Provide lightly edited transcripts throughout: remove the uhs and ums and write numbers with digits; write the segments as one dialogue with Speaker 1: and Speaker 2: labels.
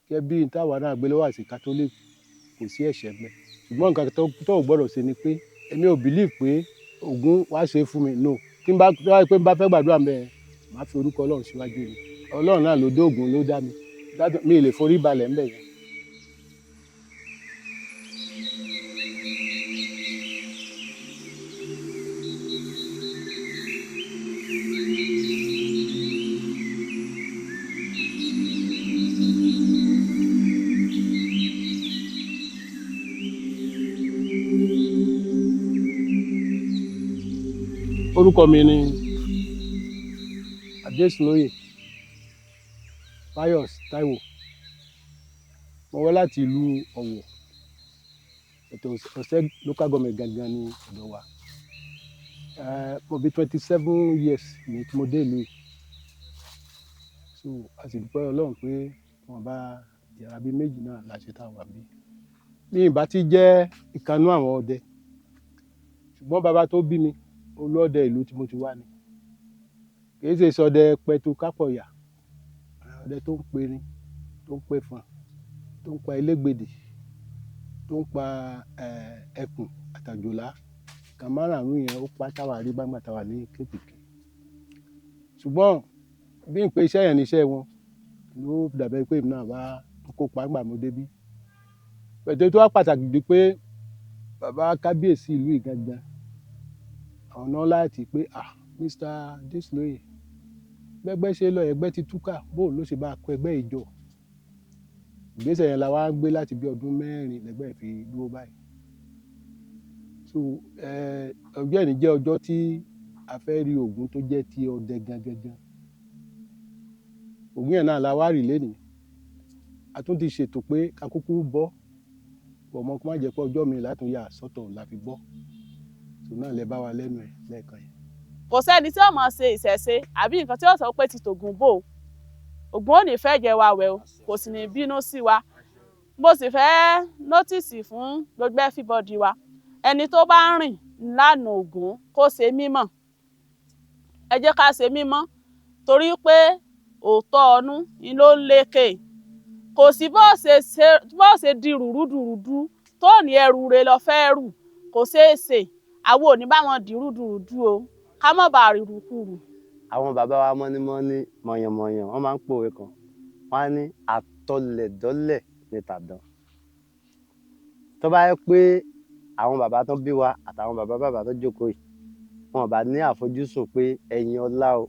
Speaker 1: Gẹ́gẹ́ bí n táwa náà gbé lọ́wọ́ àti Catholic, kò sí ẹ̀ṣẹ̀ ńbẹ̀. Ṣùgbọ́n nǹkan tó ò gbọ́dọ̀ ṣe ni pé èmi ò believe pé Ògún wá ṣe fún mi, no. Tí n bá tó bá jẹ́ pé n bá fẹ́ gbàdúrà ńbẹ̀ yẹn, màá fi orúkọ Ọlọ́run síwájú mi. Ọlọ́run náà ló dá Ògún, ló dá mi. Mi ì lè forí balẹ̀ ńbẹ̀ yẹn. Orúkọ mi ni Adésùnlóyè Pius Taiwo. Mo wá láti ìlú Ọ̀wọ̀, ètò Ọ̀sẹ́ Local Government gangan ní ọ̀dọ̀ wa. Mo bí 27 years ní tí mo dé ìlú yìí. So a sì dúpẹ́ Ọlọ́run pé wọ́n bá yàrá bíi méjì náà la ṣe tá a wà níbí. Mi ì bá ti jẹ́ ìkan nínú àwọn ọdẹ, ṣùgbọ́n bàbá tó bí mi, olúọdẹ ìlú tí mo ti wá ni. Kì í ṣe sọdẹ pẹtu kápọ̀yà, ọdẹ tó ń perin, tó ń pẹfọ̀n, tó ń pa elégbèdè, tó ń pa ẹkùn àtàjòlá. Nǹkan márààrún yẹn ó pa táwa rí nígbà táwa ní kéékèèké. Ṣùgbọ́n bí n pé iṣẹ́ yẹn ni iṣẹ́ wọn ló dàbí pé èmi náà wá kópa nígbà mo débí. Pẹ̀tẹ́ tó wá pàtàkì jù pé bàbá kábíyèsí ìlú yìí gangan, àwọn náà láti pé, "Ah, Mr. Adésùnlóyè, bẹ́gbẹ́ ṣe lọ, ẹgbẹ́ ti túká, bóun ló ṣe bá kó ẹgbẹ́ yìí jọ?" Ìgbésẹ̀ yẹn la wá gbé láti bí ọdún 4 lẹ́gbẹ́ fi dúró báyìí. So ọjọ́ òní jẹ́ ọjọ́ tí a fẹ́ rí Ògún tó jẹ́ ti ọdẹ gangan. Ògún yẹn náà la wá rí lénìí. A tún ti ṣètò pé ká kúkú bọ́ pọ̀ mọ́, kó má jẹ́ pé ọjọ́ mi látún yà sọ́tọ̀ la fi bọ́. So náà lẹ bá wa lẹ́nu ẹ̀ lẹ́ẹ̀kan yẹn.
Speaker 2: Kò sẹ́ni tí ó máa ṣe ìṣẹ̀ṣe àbí nǹkan tí ó sọ pé ti tògùn bò. Ògún ò ní fẹ́ jẹ wa wẹ̀ o, kò sì ní bínú sí wa. Mo sì fẹ́ notice fún gbogbo everybody wa, ẹni tó bá ń rìn lánàá Ògún, kó ṣe mímọ́. Ẹ jẹ́ ká ṣe mímọ́, torí pé òótọ́ ọnú ni ló ń lékè. Kò sí bó ṣe di rùrùdùrùdù tó ní ẹrù rẹ̀ lọ fẹ́ rù, kò ṣeé ṣe. Àwọn ò ní bá wọn di rúdurùdu o, ká má bàa rìrùkurù.
Speaker 3: Àwọn bàbá wa mọ́nímọ́ní, mọ̀yànmọ̀yàn, wọ́n máa ń pòwe kan. Wọ́n á ní àtọlẹ̀dọ́lẹ̀ ní tàdán. Tó bá yẹ pé àwọn bàbá tó bí wa àtàwọn bàbá bàbá tó jókòó yìí, wọn ò bá ní àfojúsùn pé ẹ̀yin ọlá o,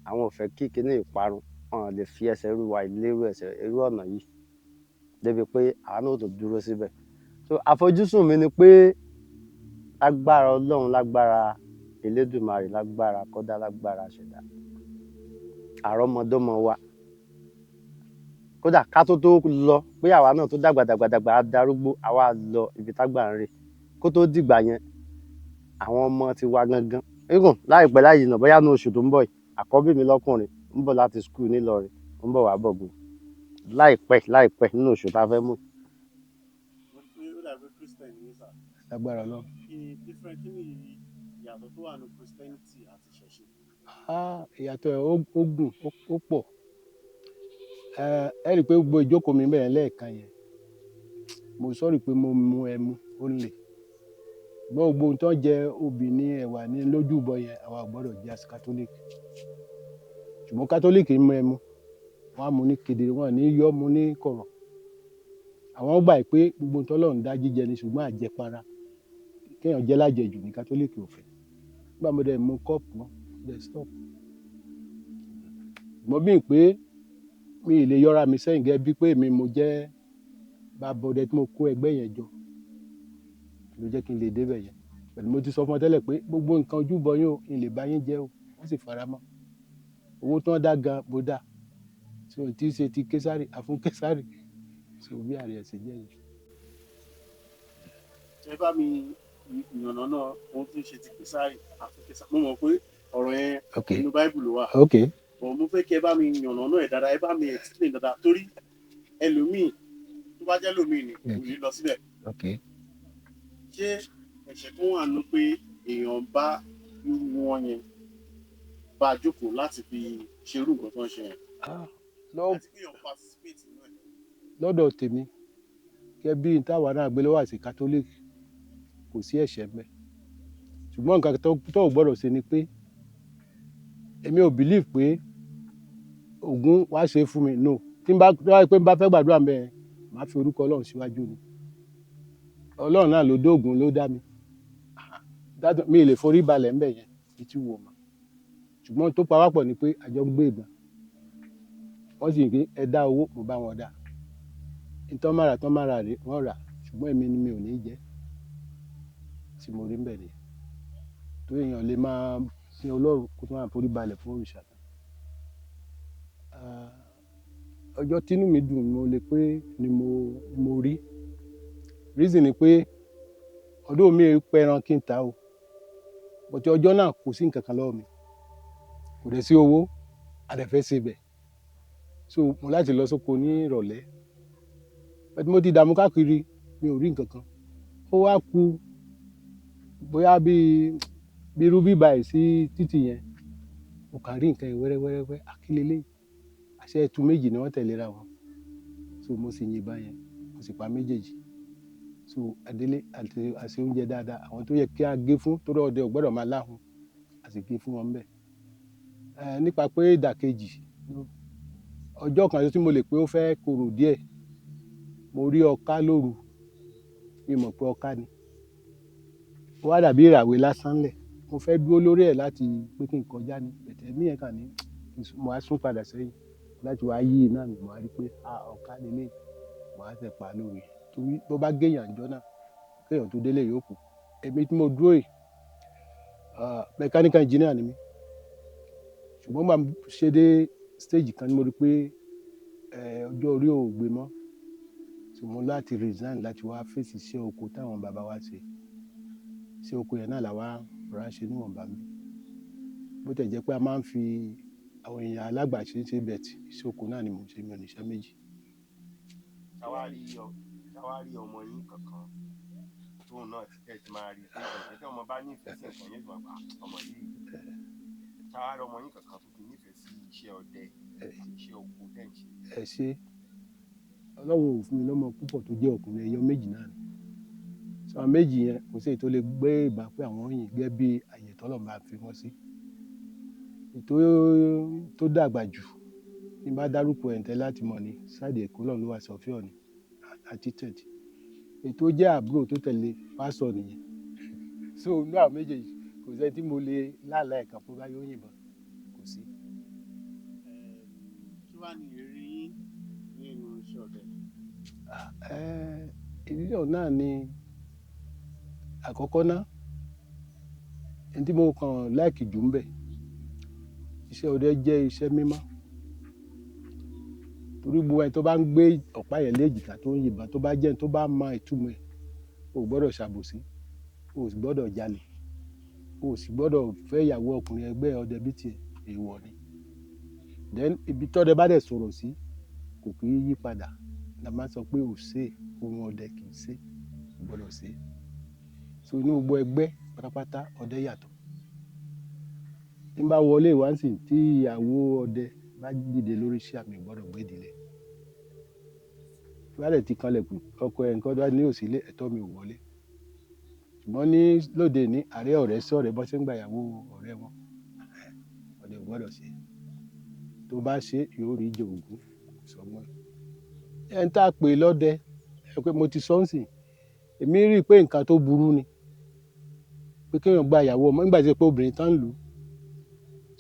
Speaker 3: àwọn ò fẹ́ kí kinní ìparun, wọn ò lè fi ẹsẹ̀ rú wa lérú ẹsẹ̀ irú ọ̀nà yìí débi pé àwa náà ò tún dúró síbẹ̀. So àfojúsùn mi ni pé lágbára Ọlọ́run, lágbára Elédùmarè, lágbára kọ́dá, lágbára ṣẹ̀dá, àrọ́mọdọ́mọ wa, kódà ká tó tó lọ pé àwa náà tó dàgbà dàgbà dàgbà, á darúgbó, àwa lọ ibi tágbà ń rè, kó tó dìgbà yẹn, àwọn ọmọ ti wa gangan even láìpẹ́ láì jìnnà, bóyá ní oṣù tó ń bọ̀ yìí, àkọ́bí mi lọ́kùnrin ń bọ̀ láti school nílọrin, ń bọ̀ wá bọ̀gùn láìpẹ́ láìpẹ́ nínú oṣù tá a fẹ́ mú.
Speaker 4: Ó dàbí Christian ní sà.
Speaker 1: Lágbára Ọlọ́run.
Speaker 4: Kí ni different, kí ni ìyàtọ̀ tó wà ní Christianity àti ìṣẹ̀ṣe?
Speaker 1: Ah, ìyàtọ̀ ẹ̀ ó gùn, ó pọ̀. Ẹ rí i pé gbogbo ìjókòó mi bẹ̀rẹ̀ lẹ́ẹ̀kan yẹn, mo sọ̀rọ̀ pé mo mu ẹmu ó lè gbọ́ gbogbo ohun tó ń jẹ obì ní ẹ̀wà ní lójúbọ yẹn, àwa ò gbọ́dọ̀ jẹ́ as Catholic. Ṣùgbọ́n Catholic ń mu ẹmu, wọ́n á mu ní kedere, wọ́n ò ní yọ́ mu ní kọ̀rọ̀. Àwọn gbà pé gbogbo ohun tọ́lọ́run dá, jíjẹ ni, ṣùgbọ́n àjẹpara, kéèyàn jẹ́ lájẹjù ní Catholic ò fẹ́. Nígbà mo dẹ̀ mu kọ́ọ̀pù, mo dẹ̀ stop. Ṣùgbọ́n bí pé mi ì lè yọra mi sẹ́yìn, gẹ́gẹ́ bí pé èmi mo jẹ́ bàbá ọdẹ tí mo kó ẹgbẹ́ yẹn jọ ló jẹ́ kí n lè débẹ̀ yẹn. Pẹ̀lú mo ti sọ fún ọ tẹ́lẹ̀ pé gbogbo nǹkan ojúbọ yín o, n lè bá yín jẹ́ o, wọ́n sì fara mọ́. Owó tí wọ́n dá gan mo dá, tí o ti ṣe ti Késàrì àfún Késàrì. So bí ààrẹ ẹ̀ ṣe jẹ́ yẹn.
Speaker 4: Ẹ bá mi yànnà náà ohun tí ń ṣe ti Késàrì àti Késàrì. Mo mọ̀ pé ọ̀rọ̀ yẹn inú Báíbù ló wà, but mo fẹ́ kí ẹ bá mi yànnà náà ẹ̀ dáadáa, ẹ bá mi explain dáadáa, torí ẹlòmíì tó bá jẹ́ lòmíì ni kò ní lọ síbẹ̀. Ṣé ẹ̀ṣẹ̀ tó wà nù pé èèyàn bá irú wọn yẹn bá a jókòó láti fi ṣerú nǹkan tó ń ṣe yẹn,
Speaker 1: Ah,
Speaker 4: àti pé èèyàn participate nínú ẹ̀?
Speaker 1: Lọ́dọ̀ tèmi, gẹ́gẹ́ bí n táwa náà gbé lọ́wọ́ àti Catholic, kò sí ẹ̀ṣẹ̀ ńbẹ̀. Ṣùgbọ́n nǹkan tó ò gbọ́dọ̀ ṣe ni pé èmi ò believe pé Ògún wá ṣe é fún mi. No, tí n bá tó bá yẹ pé n bá fẹ́ gbàdúrà ńbẹ̀ yẹn, màá fi orúkọ Ọlọ́run síwájú ni. Ọlọ́run náà ló dé Ògún, ló dá mi. Mi ì lè forí balẹ̀ ńbẹ̀ yẹn bí tí wò mọ́. Ṣùgbọ́n tó pa wá pọ̀ ni pé àjọ ń gbé ìbọn, wọ́n sì ní ẹ dá owó, mo bá wọn dá. Ntọ́ máa rà tán máa rà rè wọ́n rà, ṣùgbọ́n èmi ni mi ò ní jẹ́. Tí mo rí ńbẹ̀ nìyẹn. Torí èèyàn lè máa sin Ọlọ́run kó tó máa forí balẹ̀ fún òrìṣà kan. Ọjọ́ tínú mi dùn mo lè pé ni mo rí. Reason ni pé ọdún mi ò pẹran kí n ta o, but ọjọ́ náà kò sí nǹkan kan lọ́wọ́ mi, kò dẹ̀ sí owó, a dẹ̀ fẹ́ sebẹ̀. So mo láti lọ sóko ní ìrọ̀lẹ́, but mo ti dààmú káàkiri, mi ò rí nǹkan kan. Ó wá ku bóyá bí irú bíbá ẹ̀ sí títì yẹn, mo kàn rí nǹkan yẹn wẹ́rẹ́wẹ́rẹ́. Àkílélẹ̀ àṣẹ ẹtu méjì ni wọ́n tẹ̀léra wọn. So mo sì yìnbọn yẹn, mo sì pa méjèèjì. So adélé àti àṣẹ oúnjẹ dáadáa, àwọn tó yẹ kí a gé fún, torí ọdẹ ò gbọ́dọ̀ máa láhùn, a sì gé fún wọn bẹ́ẹ̀. Ẹ nípa pé ìdàkejì, ọjọ́ kan tí mo lè pé ó fẹ́ korò díẹ̀, mo rí ọká lóru, mi mọ̀ pé ọká ni. Ó wá dàbí ìràwé lásán lẹ̀. Mo fẹ́ dúró lórí ẹ̀ láti pé kí n kọjá ní bẹ̀tẹ̀ mí yẹn kàn ní mo wá sún padà sẹ́yìn láti wá yí iná mi, mo wá rí pé a ọká lélẹ̀, mo wá tẹ̀ pa lórí. Torí bó bá géèyàn jọ náà, kéèyàn tó délé yóò kù. Èmi tí mo dúró yìí, mechanical engineer ni mí, ṣùgbọ́n màá ṣe dé stage kan ní mo rí pé ọjọ́ orí ò gbé mọ́, so mo láti resign láti wá fèsì iṣẹ́ oko táwọn bàbá wa ṣe. Iṣẹ́ oko yẹn náà làwa ránṣẹ́ níwọ̀nba mi, bó tẹ̀ jẹ́ pé a máa ń fi àwọn èèyàn alágbàṣe ṣe bẹ̀tì, iṣẹ́ oko náà ni mò ń ṣe, mi ò ní iṣẹ́ méjì.
Speaker 5: Ṣàwárí ọmọ yín kankan tóun náà ti tẹ́ ti máa rí pé ọ̀rẹ́ tí ọmọ bá nífẹ̀ẹ́ sí nǹkan yẹn, ti máa pa ọmọ yìí? Ṣàwárí ọmọ yín kankan tó ti nífẹ̀ẹ́ sí iṣẹ́ ọdẹ àti iṣẹ́ oko tẹ̀ ń ṣe?
Speaker 1: Ẹ ṣe, Ọlọ́run ò fún mi lọ́mọ púpọ̀ tó jẹ́ ọkùnrin, ẹyọ méjì náà ni. Sọ àwọn méjì yẹn, kò sí èyí tó lè gbé ìbá pé àwọn yìn gẹ́gẹ́ bí àyè tọ́lọ́run bá fi wọ́n sí. Ètò tó dàgbà jù ní bá dárúkọ ẹ̀ ǹtẹ́ láti mọ̀ ní sáìdì Èkó lọ́run ló wà, sọfíọ̀ ni, architect. Ètò jẹ́ àbúrò tó tẹ̀lé, pásọ̀ nìyẹn. So inú àwọn méjèèjì, kò sẹ́ni tí mo lè láàlá ẹ̀kan pé bá yóò yìnbọn, kò sí.
Speaker 4: Kí wàá ní ìrírí yín nínú iṣẹ́ ọdẹ?
Speaker 1: Ìrírí ọ̀hún náà ni àkọ́kọ́ ná, ẹni tí mo kàn like jù ń bẹ̀, iṣẹ́ ọdẹ jẹ́ iṣẹ́ mímọ́, torí gbogbo ẹni tó bá ń gbé ọ̀pá yẹn lé èjìká tó ń yìnbọn, tó bá jẹ́ ẹni tó bá mọ ìtumọ̀ ẹ̀, o ò gbọ́dọ̀ ṣàbòsí, o ò sì gbọ́dọ̀ jalè, o ò sì gbọ́dọ̀ fẹ́ ìyàwó ọkùnrin ẹgbẹ́ ọdẹ bí tiẹ̀, èèwọ̀ ni. Then ibi tọ́dẹ bá dẹ̀ sọ̀rọ̀ sí, kò kì í yí padà. La máa sọ pé ò ṣe ohun ọdẹ kì í ṣe, kò gbọ́dọ̀ ṣe. So inú gbogbo ẹgbẹ́ pátápátá, ọdẹ yàtọ̀. Tí n bá wọlé ìwáǹsì, tí ìyàwó ọdẹ bá dìde lórí iṣẹ́ àmì, gbọ́dọ̀ gbé ìdílé tí wàá dẹ̀ ti kanlẹ̀kùn ọkọ ẹ̀, nǹkan tó bá ní òsílé, ẹ̀tọ́ mi ò wọlé. Ṣùgbọ́n ní lóde ní àárẹ̀, ọ̀rẹ́ sí ọ̀rẹ́ bọ́ sí ń gba ìyàwó ọ̀rẹ́ wọn, ọdẹ ò gbọ́dọ̀ ṣe. Tó bá ṣe, yóò rí ìjẹ ògún sọgbọ́n. Ẹni tá a pè lọ́dẹ ẹ pé mo ti sọ ń sìn, èmi rí i pé nǹkan tó burú ni pé kéèyàn gba ìyàwó ọmọ nígbà tí ó pé obìnrin tán ń lù ú.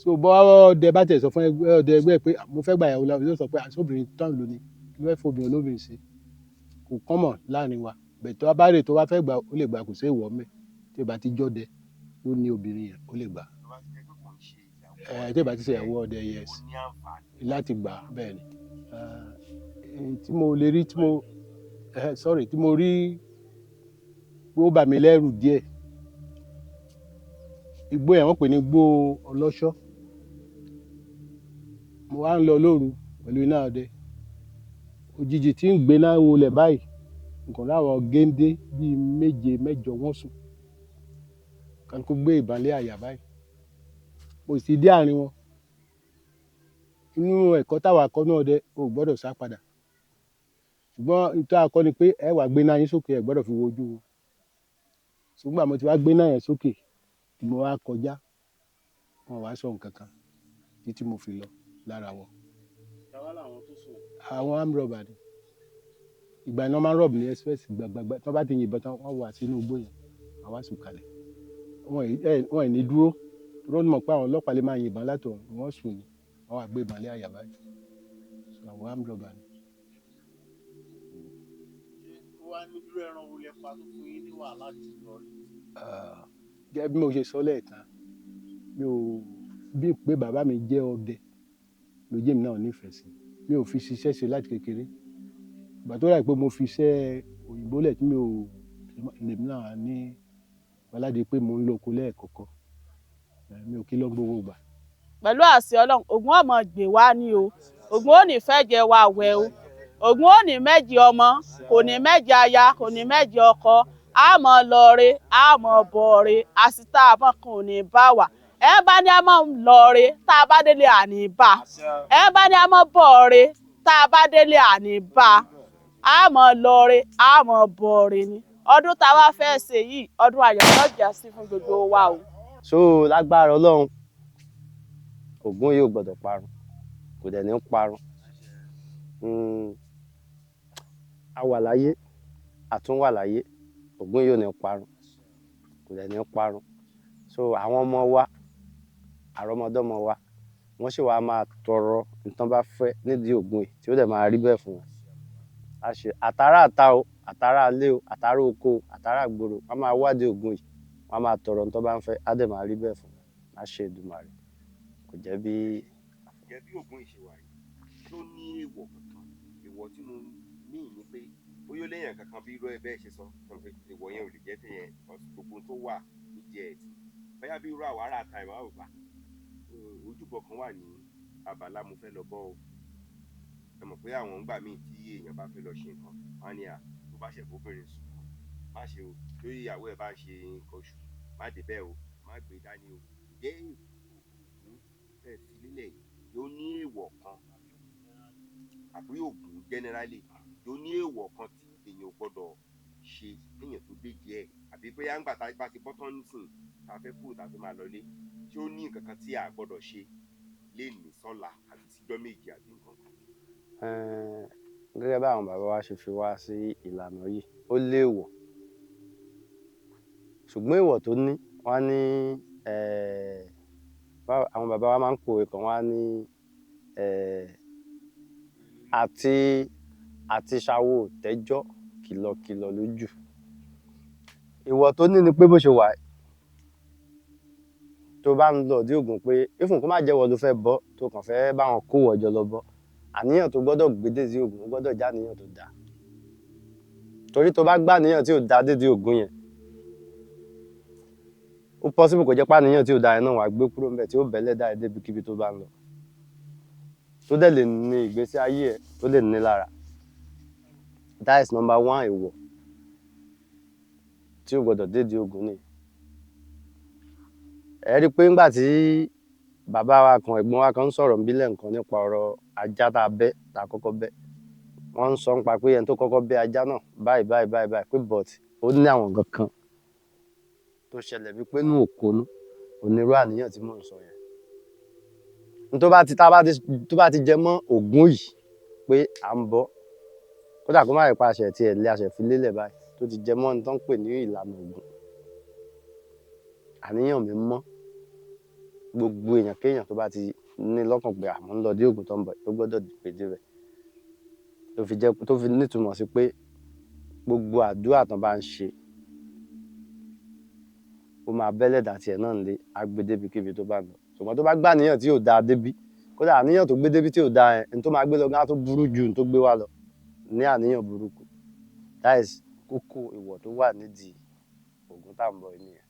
Speaker 1: So bọ́ ọdẹ bá tẹ̀ sọ fún ọdẹ ẹgbẹ́ pé mo fẹ́ gba ìyàwó làwọn yóò sọ pé àti obìnrin tán ń lù ni, kí ló fẹ́ fobìnrin olóbìnrin ṣe? Kò kọ́mọ̀ láàrin wa bẹ̀. Tó bá rè tó bá fẹ́ gbà, ó lè gbà, kò sí èèwọ̀ mẹ́. Tí ó bá ti jọ́dẹ ló ní obìnrin yẹn, ó lè gbà.
Speaker 5: Tó bá ti jẹ́ pé kò ń ṣe ìyàwó
Speaker 1: Ẹ tí ó bá ti ṣe ìyàwó ọdẹ, yes,
Speaker 5: ó ní àǹfààní
Speaker 1: láti gbà. Bẹ́ẹ̀ ni. Tí mo lè rí, tí mo sorry, tí mo rí pé ó bà mí lẹ́rù díẹ̀, igbó yẹn wọ́n pè ní igbó ọlọ́ṣọ́. Mo wá ń lọ lóru pẹ̀lú iná ọdẹ. Òjijì tí ń gbé náà wọlé báyìí, nǹkan láwọn géńdé bíi méje mẹ́jọ wọ́n sùn, kálukú gbé ìbọn lé àyà báyìí. Mo sì dé àárín wọn. Inú ẹ̀kọ́ táwa kọ́ náà ọdẹ, o ò gbọ́dọ̀ sá padà. Ṣùgbọ́n Ṣùgbọ́n nítorí akọ́ ni pé ẹ wà gbé náà yín sókè, ẹ gbọ́dọ̀ fi wo ojú wọn. Ṣùgbọ́n àmọ́ tí wàá gbé náà yẹn sókè tí mo wá kọjá, wọn wá sọ nǹkan kan títí mo fi lọ lára wọn.
Speaker 4: Táwa làwọn tó sùn?
Speaker 1: Àwọn armed robber ni. Ìgbà iná máa ń rob ní express gbàgbàgbà. Tí wọ́n bá ti yìnbọn tán, wọ́n wà sínú igbó yẹn, àwọn á sùn kalẹ̀. Wọn ì ní dúró dúró, ní mọ̀ pé àwọn ọlọ́pàá lè máa yìnbọn látọ̀, wọ́n sùn ni, wọ́n wá gbé ìbọn lé àyà báyìí. So àwọn armed robber ni.
Speaker 4: Ṣé ó wá ní irú ẹran wo lẹ pa tó fún yín ní wàhálà jù lọ rí?
Speaker 1: Ah, gẹ́gẹ́ bí mo ṣe sọ lẹ́ẹ̀kan, mi ò bí pé bàbá mi jẹ́ ọdẹ ló jẹ́ mi náà nífẹ̀ẹ́ sí. Mi ò fi ṣiṣẹ́ ṣe láti kékeré. Ìgbà tó rà pé mo fi iṣẹ́ òyìnbó lẹ̀ tí mi ò lèmi náà ní balade pé mo ń lọ oko lẹ́ẹ̀kọ̀ọ̀kan. Mi ò kí lọ gbogbo ìgbà.
Speaker 2: Pẹ̀lú àṣẹ Ọlọ́run, Ògún ọmọ gbè wá ní o. Ògún ò ní fẹ́ jẹ wa wẹ̀ o. Ògún ò ní mẹ́jì ọmọ, kò ní mẹ́jì aya, kò ní mẹ́jì ọkọ. A mọ̀ lọ́ọ̀rẹ́, a mọ̀ bọ̀ọ̀rẹ́, àsìta àmọ́ kan ò ní bá wa. Ẹ bá ní a mọ̀ lọ́ọ̀rẹ́, tá a bá délé àní bá. Ẹ bá ní a mọ̀ bọ̀ọ̀rẹ́, tá a bá délé àní bá. A mọ̀ lọ́ọ̀rẹ́, a mọ̀ bọ̀ọ̀rẹ́ ni. Ọdún tá a wá fẹ́ ṣe yìí, ọdún ayọ̀ yóò já sí fún gbogbo wa o.
Speaker 3: So lágbára Ọlọ́run, Ògún yóò gbọ́dọ̀ parun, kò dẹ̀ ní parun. A wà láyé, a tún wà láyé, Ògún yóò ní parun, kò dẹ̀ ní parun. So àwọn ọmọ wa, àrọ́mọdọ́mọ wa, wọ́n sì wá máa tọrọ nǹkan bá fẹ́ nídìí Ògún yìí, tí ó dẹ̀ máa rí bẹ́ẹ̀ fún wọn. A ṣe àtàrà àta o, àtàrà alé o, àtàrà oko o, àtàrà àgbòrò, wọ́n máa wádìí Ògún yìí, wọ́n máa tọrọ nǹkan bá ń fẹ́, á dẹ̀ máa rí bẹ́ẹ̀ fún wọn. A ṣe Èdùmàrè. Kò jẹ́ bí.
Speaker 5: Jẹ́ bí Ògún yìí ṣe wà yìí, tó ní èèwọ̀ kankan? Èèwọ̀ tí mo ní ní pé bóyá ó léèyàn kankan bí irú ẹ bẹ́ẹ̀ ṣe sọ pé èèwọ̀ yẹn ò lè jẹ́ tẹ̀yẹn, because gbogbo tó wà nídìí ẹ̀ tí bóyá bí irú àwa ará àta ìwà òbá ojúbọ kan wà ní abala, mo fẹ́ lọ bọ́ o. Ẹ mọ̀ pé àwọn ńgbà míì tí èèyàn bá fẹ́ lọ ṣe nǹkan, wọ́n á ní à tó bá ṣẹ̀ bóbìnrin sùn tán, má ṣe o, lórí ìyàwó ẹ̀ bá ń ṣe nǹkan oṣù, má débẹ̀ o, má gbé dání o. Ǹjẹ́ Ògún tẹ́ fi lélẹ̀ yìí yóò ní èèwọ̀ kan, àbí Ògún generally yóò ní èèwọ̀ kan tí èèyàn ò gbọ́dọ̀ ṣe kéèyàn tó dé díẹ̀, àbí bóyá ńgbà tá a bá ti bọ́ tán nísìn, tá a fẹ́ kúrò, tá a fẹ́ máa lọlé, ṣé ó ní nǹkan kan tí a gbọ́dọ̀ ṣe lénìí sọ́la àbí síjọ́ méje àbí nǹkan kan?
Speaker 3: Gẹ́gẹ́ bí àwọn bàbá wa ṣe fi wá sí ìlànà yìí, ó léèwọ̀. Ṣùgbọ́n èèwọ̀ tó ní, wọ́n á ní àwọn bàbá wa máa ń pòwe kan, wọ́n á ní àti ṣawo tẹ́jọ́ kìlọ̀kìlọ̀ lójú. Èèwọ̀ tó ní ni pé bó ṣe wà, tó bá ń lọ dí Ògún pé ifun kó má jẹ́wọ́ ló fẹ́ bọ́, tó kàn fẹ́ bá wọn kó wọ̀jọ lọ bọ́, àníyàn tó gbọ́dọ̀ gbé dé sí Ògún, ó gbọ́dọ̀ já àníyàn tó dáa. Torí tó bá gbá àníyàn tí ò dáa dé dí Ògún yẹn, ó possible kó jẹ́ pé àníyàn tí ò dáa yẹn náà wàá gbé kúrò ńbẹ̀, tí ó bẹ́lẹ̀ dá ẹ débikíbi tó bá ń lọ, tó dẹ̀ lè ní ìgbésí ayé ẹ, tó lè ní lára. That is number one èèwọ̀ tí ò gbọ́dọ̀ dé dí Ògún nìyẹn. Ẹ rí i pé ńgbà tí bàbá wa kan, ẹ̀gbọ́n wa kan ń sọ̀rọ̀ níbílẹ̀ nǹkan nípa ọ̀rọ̀ ajá tá a bẹ́, tá a kọ́kọ́ bẹ́, wọ́n ń sọ nípa pé ẹni tó kọ́kọ́ bẹ́ ajá náà báyìí báyìí báyìí báyìí, pé but ó ní àwọn nǹkan kan tó ṣẹlẹ̀ bíi pé inú òkonú onírú àníyàn tí mò ń sọ yẹn. N tó bá ti tá bá ti tó bá ti jẹ mọ́ Ògún yìí pé à ń bọ́, kódà kó má rí pa àṣẹ tí ẹ̀ lé àṣẹ fi lélẹ̀ báyìí, tó ti jẹ mọ́ ní tó ń pè ní ìlànà Ògún, àníyàn mi mọ́. Gbogbo èèyàn kéèyàn tó bá ti ní lọ́kàn pé àmọ́ ń lọ dé Ògún tó ń bọ̀, ó gbọ́dọ̀ pé débẹ̀. Tó fi jẹ́ tó fi nítumọ̀ sí pé gbogbo àdúrà tán bá ń ṣe, ó máa bẹ́lẹ̀ dà tiẹ̀ náà lé, á gbé débikíbi tó bá ń lọ. Ṣùgbọ́n tó bá gbà àníyàn tí ò dáa débí, kódà àníyàn tó gbé débí tí ò dáa yẹn, ní tó máa gbé lọ gan á tó burú ju ní tó gbé wá lọ ní àníyàn burúkú. That is kókó ìwọ̀ tó wà nídìí Ògún tá à ń bọ̀ yìí nìyẹn.